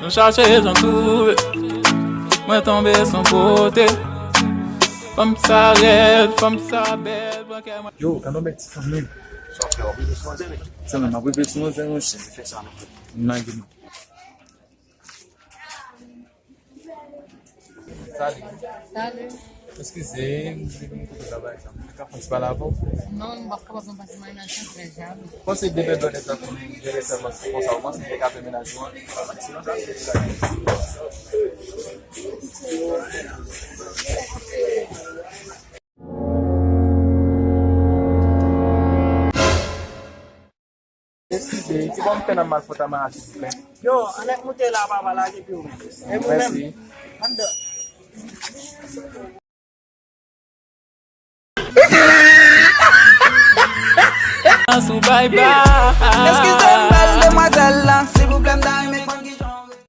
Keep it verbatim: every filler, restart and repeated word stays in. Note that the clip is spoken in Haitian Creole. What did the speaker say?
Nou chache jan twouve. Mwen tonbe san pote. Fanm sa rèd, fanm sa bèl, pran kè mwen. Yo, gade yon bèl ti fanm menm. Sa w ap fè, w ap rive sou manzè, men. Sa menm, m ap rive sou manzè, monchè. Fè sa, non. M lage non. Salut. Salut. Eskize, m vin koute travay sa. M ka fè ti pale avè w? Non, m p ap kapab non, paske m nan relasyon trè jalouz. Panse de bèl bèl nèg la konnen jere sèlman konsa, ou panse li ka fè mennaj ou an? Eskize, ki bò m fè nan mal fòt a mara, silvouplè? Yo, anlè moute la, papa, lage pye w. E ou menm? Mèsi. Ann dòmi. Sou bay bay. Eskize m, bèl demwazèl la, silvouplè, m